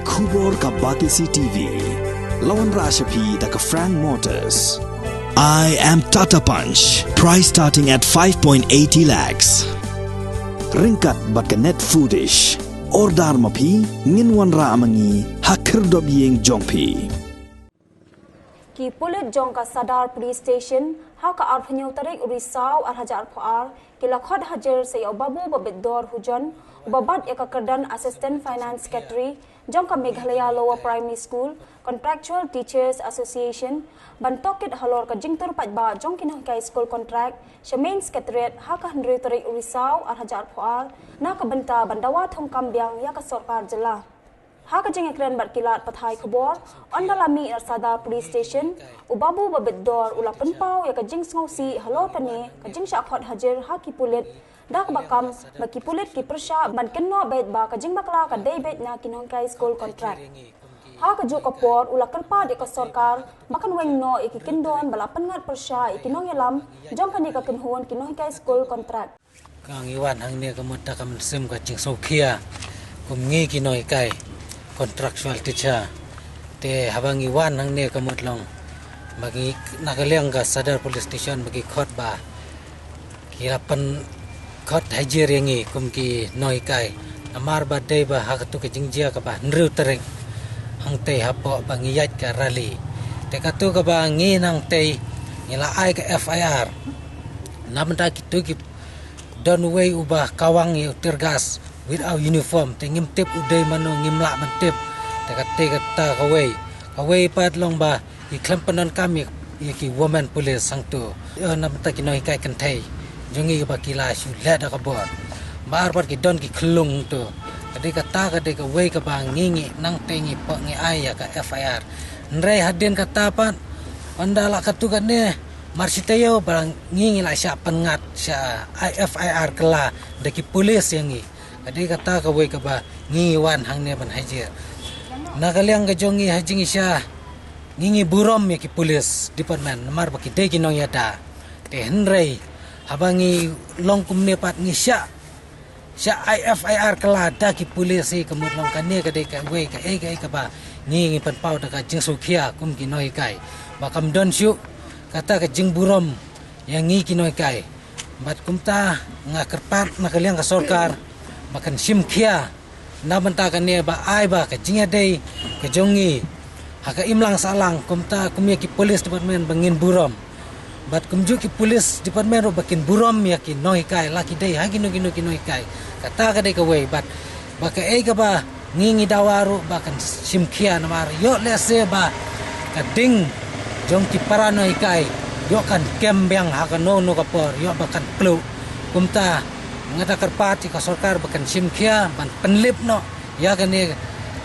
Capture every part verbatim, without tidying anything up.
Khubor ka Batesi T V. La wanrah sha phi da ka Frank Motors. I am Tata Punch. Price starting at five point eighty lakhs. Ryngkat bad ka Net Foodish. Order ma phi, ngin wanrah ma ngi ha khyrdop ïing jong phi. Ki pulit jong ka Sadar Police Station ha ka arphew hynñiew tarik u Risaw ar hajar arphew ar ki la khot hajir sa ïa u Babu Babitdor Hujon, uba bat ïa ka kyrdan Assistant Finance Secretary jong ka Meghalaya Lower Primary School Contractual Teachers Association, ban tohkit halor ka jingtur paidbah jong ki nonghikai skul contract sha Main Secretariat ha ka hynriew tarik u Risaw ar hajar arphew ar, na ka bynta ban dawa thungkam biang ïa ka sorkar jylla. Ha ka jingïakren bad ki lad pathai khubor, ynda la mih na Sadar Police Station, u Babu Babitdor u la pynpaw ïa ka jingsngewsih halor kane ka jingshah khot hajir ha ki pulit, da kaba kam ba ki pulit ki pyrshah ban kynnoh beit ba ka jingbakla ka dei beit na ki nonghikai skul contract. Ha kajuh ka por u la kyrpad ïa ka sorkar ba kan weng noh ïa ki kyndon ba la pynngat pyrshah ïa ki nongïalam jong kane ka kynhun ki nonghikai skul contract. Ka ngi wan hangne ka mut da ka mynsiem ka jingsngewkhia kum ngi ki nonghikai contractual teacher. Te haba ngi wan hangne ka mut long ba ngi na ka liang ka Sadar Police Station ba ki khot ba ki la pynkhot hajir ïa ngi kum ki nonghikai. Namar ba dei ba ha katu ka jingjia kaba hynriew tarik hangtei hapoh ba ngi ïaid ka rally. Te katu kaba ngi nangtei ngi la ai ka F I R. Na bynta kitu ki don uwei uba kawang ïa u tear gas without uniform, te ngim tip u dei mano, ngim lah ban tip. Te kata kata kawei, kawei pat long ba ki khlem pyndonkam ïa, ïa ki women police hangtu. Ïa na bynta ki nonghikai kynthei jong ngi ba ki la shu leh da ka bor. Mar pat ki don ki khyllung tu. Ka dei kata ka dei kawei kaba ngi ngi nangtei ngi pok ngi ai ïa ka F I R. Hynrei hadien kata pat ynda la katu kane, mar shi taïew ba ngi ngi la shah pynngat shah ai F I R kylla da ki pulit ïa ngi. Ka dei kata kawei kaba ngi ngi wan hangne ban hajir. Na ka liang ka jong ngi ha jingshisha ngi ngi burom ïa ki police department namar ba ki dei ki nongïada. Te hynrei haba ngi long kumne pat ngi shah shah ai F I R kylla da ki police hi, ka mut long kane ka dei kawei kaei kaei kaba ngi ngi pynpaw da ka jingsngewkhia kum ki nonghikai. Ba kam don shuh kata ka jingburom ïa ngi ki nonghikai. Bad kumta nga kyrpad na ka liang ka sorkar ba kan shim khia na bynta kane ba ai ba ka jingïadei ka jong ngi ha ka imlang sahlang, kumta kum ïa ki police department ba ngin burom. Bad kumjuh ki police department ruh ba kin burom ïa ki nonghikai, la ki dei ha kino kino ki nonghikai. Kata ka dei kawei, bad ba kaei kaba ngi ngi dawa ruh ba kan shim khia namar ïoh lehse ba ka ding jong ki para nonghikai ïoh kan kem biang ha kano kano ka por, ïoh ba kan pluh. Kumta nga da kyrpad ïa ka sorkar ba kan shim khia ban pynlip noh ïa kane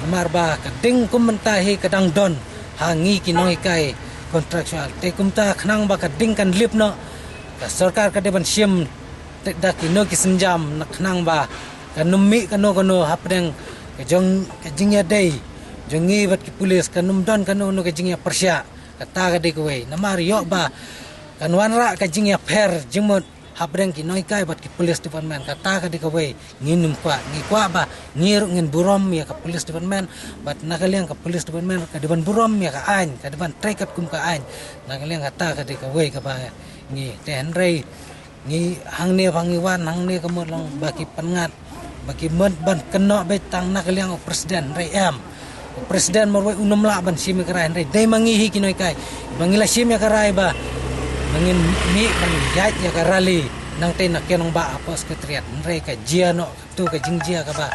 namar ba ka ding kum mynta hi ka dang don ha ngi ki nonghikai contractual. Te kumta khnang ba ka ding kan lip noh, ka sorkar ka dei ban shim te da kino ki sienjam na khnang ba kan ym mih kano kano hapdeng ka jong ka jingïadei jong ngi bad ki police, kan ym don kano kano ka jingïapyrshah. Kata ka dei kawei namar ïoh ba kan wanrah ka jingïapher jingmut hapdeng ki nonghikai bad ki police department. Kata ka dei kawei ngin ym kwah, ngi kwah ba ngi ruh ngin burom ïa ka police department. Bad na ka liang ka police department ka dei ban burom ïa ka aiñ, ka dei ban trei katkum ka aiñ. Na ka liang kata ka dei kawei kaba ngi te hynrei ngi hangne ba ngi wan hangne ka mut long ba ki pynngat ba ki mut ban kynnoh beit tang na ka liang u president, hynrei em, u president marwei un ym lah ban shim ïa ka rai, hynrei dei ma ngi hi ki nonghikai ba ngi la shim ïa ka rai ba, ba ngin mih ban ïaid ïa ka rally nangtei na Kynongbah hapoh secretariat. Hynrei ka jia noh katu ka jingjia kaba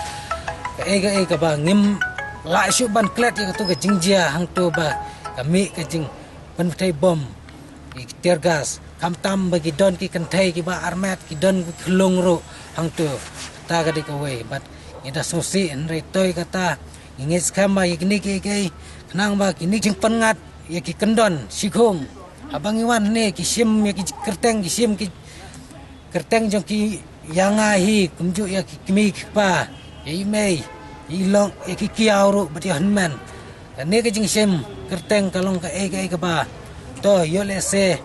kaei kaei kaba ngim lah shuh ban klet ïa katu ka jingjia hangtu ba ka mih ka jingpynbthei bom ïa ki tear gas. Khamtam ba ki don ki kynthei kiba armet, ki don ki khyllung ruh hangtu. Kata ka dei kawei bad ngi da sngewsih, hynrei toi kata ngi ngeit skhem ba ïa kine kiei kiei khnang ba kine jingpynngat ïa ki kyndon shikhung. Haba ngi wan hangne ki shim ïa ki kyrteng, ki shim ki kyrteng jong ki ïa nga hi, kumjuh ïa ki kmie ki kpa, ïa i mei, ïa i lok, ïa ki kiaw ruh bad ïa hynmen. Kane ka jingshim kyrteng ka long kaei kaei kaba to ïoh lehse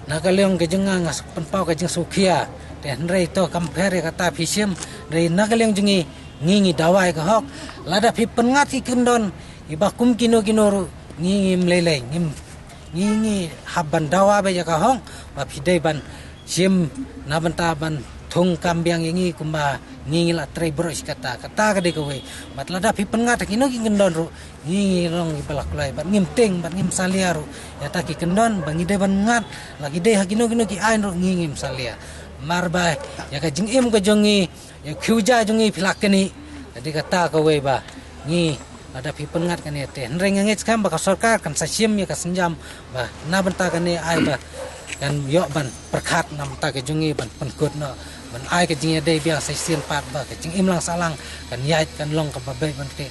na ka liang ka jong nga nga pynpaw ka jingsngewkhia. Te hynrei to kam pher ïa kata phi shim, hynrei na ka liang jong ngi Ngi ngi dawa ïa ka hok, lada phi pynngat ki kyndon, iba kum kino kino ruh, ngi ngim lei lei, ngim, ngi ngi hap ban dawa beit ïa ka hok, ba phi dei ban shim na bynta ban thung kam biang ïa ngi kumba ngi ngi la trei baroh shi katta, kata ka dei kawei. Bad lada phi pynngat ha kino ki kyndon ruh, ngi ngi long iba la kloi, bad ngim tieng, bad ngim salia ruh. Ïa ta ki kyndon, ba ngi dei ban ngat, la ki dei ha kino kino ki aiñ ruh, ngi ngim salia. Namar ba, ïa ka jingim ka jong ngi, ïa ka khiew ja jong ngi phi la knieh. Ka dei kata kawei ba, ngi, lada phi pynngat kane te. Hynrei nga ngeit skhem ba ka sorkar kan sa shim ïa ka sienjam ba, na bynta kane ai ba, kan ïoh ban pyrkhat na bynta ka jong ngi ban pynkut noh. Ban ai ka jingïadei biang sa shisien pat ba, ka jingim lang sahlang, kan ïaid kan long kaba beit ban te.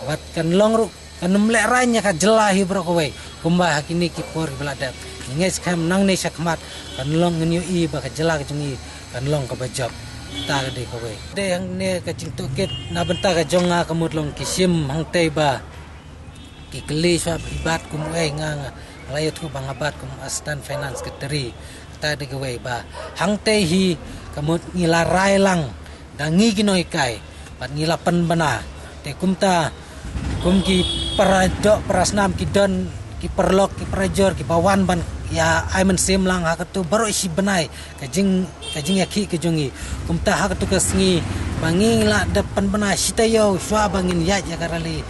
Wat kan long ruh, kan ym lehraiñ ïa ka jylla hi baroh kawei. Kumba ha kine ki por kiba la dep. Ngi ngeit skhem nangne shakhmat, kan long ngin ïohi ba ka jylla ka jong ngi, kan long kaba jop. Ta ka dei kawei. Dei hangne ka jingtohkit, na bynta ka jong nga ka mut long ki shim hangtei ba. Ki kylli shuwa phi bat kum uei nga nga. La ïathuh ba nga bat kum Assistant Finance Secretary. Ta ka dei kawei ba. Hangtei hi ka mut ngi la rai lang. Da ngi ki nonghikai. Bad ngi la pynbna. Te kumta. Kum ki para doh para snam ki don. Ki paralok ki parajor kiba wan ban. Ïa ai mynsiem lang ha katu baroh shi bnai. Ka jing, ka jingïakhih ka jong ngi. Kumta ha katu ka sngi. Ba ngi la dep pynbna shi taïew shuwa ba ngin ïaid ïa ka rally.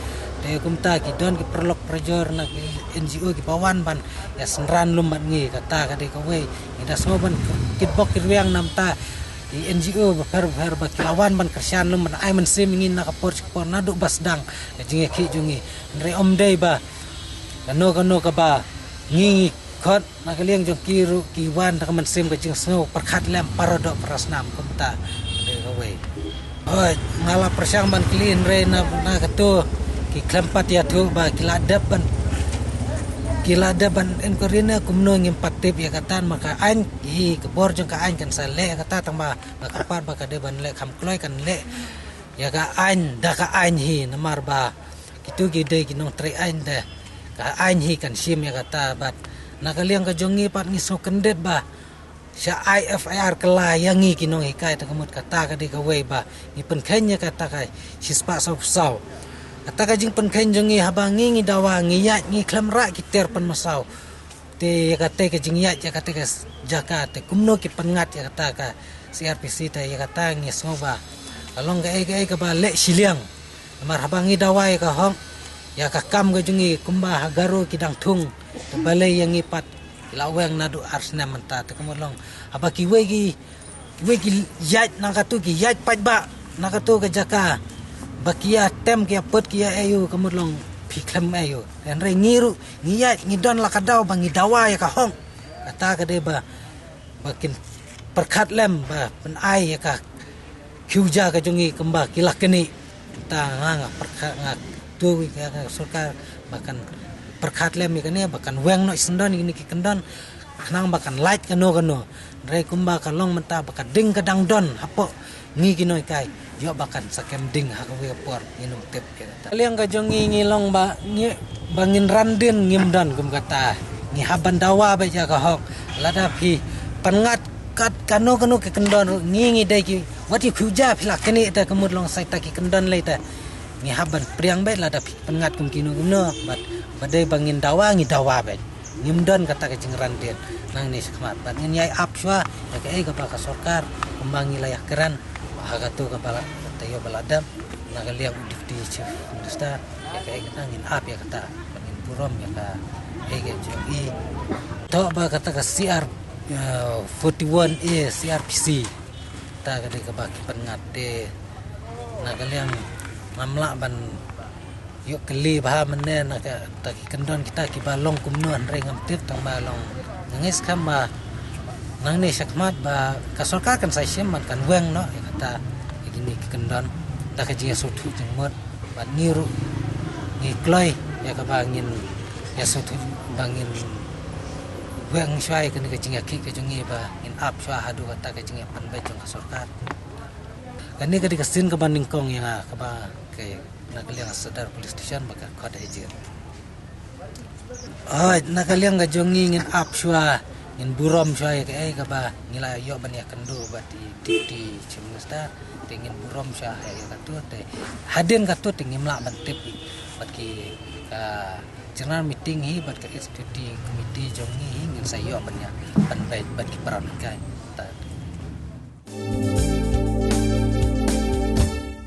Te kumta ki don ki paralok parajor na ki N G O kiba wan ban. Ïa synran lum bad ngi kata ka dei kawei. Ngi da sngew ban kitbok kitrwiang namta. Ki N G O bapher bapher ba ki la wan ban kyrshan lum ban ai mynsiem ïa ngi na ka por sha ka por naduh ba sdang. Ka jingïakhih jong ngi. Hynrei ym dei ba. Kano kano kaba. Ngi ngi khot. Na ka liang jong ki ruh ki wan da ka mynsiem ka jingsngew pyrkhat lem para doh para snam kumta. Dei kawei. Hoi, nga la pyrshang ban kylli hynrei na, na katu ki khlem pat ïathuh ba ki la dep ban, ki la dep ban inquiry ne kumno ngim pat tip ïa kata namar ka aiñ hi ka bor jong ka aiñ kan sa leh ïa kata tang ba, ba ka pat ba ka dei ban leh kham kloi kan leh ïa ka aiñ da ka aiñ hi namar ba kitu ki dei ki nongtrei aiñ da ka aiñ hi kan shim ïa kata bad na ka liang ka jong ngi pat ngi sngew kyndit ba sha ai F I R kylla ïa ngi ki nonghikai ta ka mut kata ka dei kawei ba ngi pynkheiñ ïa kata ka shispah sawphew saw. Kata ka jingpynkheiñ jong ngi haba ngi ngi dawa ngi ïaid ngi khlem rah ki tiar pynmasaw. Te ïa kata ka jingïaid ïa kata ka jaka te kumno ki pynngat ïa kata ka C R P C te ïa kata ngi sngew ba ka long kaei kaei kaba leh shiliang. Namar haba ngi dawa ïa ka hok ïa ka kam ka jong ngi kumba ha Garo ki dang thung te balei ïa ngi pat ki la weng naduh ar snem mynta te kumno long haba kiwei ki, kiwei ki ïaid na katu ki ïaid paidbah na katu ka jaka ba ki ïa tem ki ïa put ki ïa aiu ka mut long phi khlem aiu. Hynrei ngi ruh ngi ïaid ngi don la ka daw ba ngi dawa ïa ka hok kata ka dei ba ba kin pyrkhat lem ba pynai ïa ka khiew ja ka jong ngi kumba ki la knieh. Ta nga nga pyrkhat nga tu ïa ka sorkar ba kan pyrkhat lem ïa kane ba kan weng noh syndon ïa kine ki kyndon khnang ba kan lait kano kano. Hynrei kumba ka long mynta ba ka ding ka dang don hapoh ngi ki nonghikai ïoh ba kan sa kem ding ha kawei ka por ngin ym tip ïa kata. Liang ka jong ngi ngi long ba ngi ba ngin ran dien ngim don kum kata. Ngi hap ban dawa beit ïa ka hok lada phi pynngat kat kano kano ki kyndon ruh ngi ngi dei ki wat ïa khiew ja phi la knieh ta ka mut long sa ita ki kyndon lei ta. Ngi hap ban pdiang beit lada phi pynngat kum kino kino bad ba dei ba ngin dawa ngi dawa beit. Ngim don kata ka jingran dien nangne shakhmat bad ngin ïai ap shuwa ïa kaei kaba ka sorkar kumba ngi la ïakren ha katu kaba la taïew ba la dep na ka liang u Deputy Chief Minister ïa kaei kata ngin ap ïa kata bad ngin burom ïa kaei ka jong i. Toh ba kata ka C R, eh, forty-one A C R P C ta ka dei kaba ki pynngat te na ka liang ngam lah ban ïoh kylli bha mynne na kata ki kyndon kita kiba long kumno hynrei ngam tip tang ba long. Nga ngeit skhem ba nangne shakhmat ba ka sorkar kan sa shim bad kan weng noh ïa kata ïa kine ki kyndon da ka jingïasngewthuh jingmut bad ngi ruh ngi kloi ïa kaba ngin ïasngewthuh ba ngin weng shuwa ïa kane ka jingïakhih ka jong ngi ba ngin ap shuwa haduh kata ka jingïapynbeit jong ka sorkar. Kane ka dei ka sien kaba nyngkong ïa nga kaba ka na ka liang Sadar Police Station ba ka khot hajian. Hooid, na ka liang ka jong ngi ngin ap shuwa Ngin burom shuwa ïa kaei kaba ngi la ïoh ban ïakynduh bad i Deputy Chief Minister. Te ngin burom shuwa ïa kato, te hadien kato te ngim lah ban tip bad ki, ka general meeting hi bad ka executive committee jong ngi hi, ngin sa ïoh ban ïa ban beit bad ki para nonghikai. Ta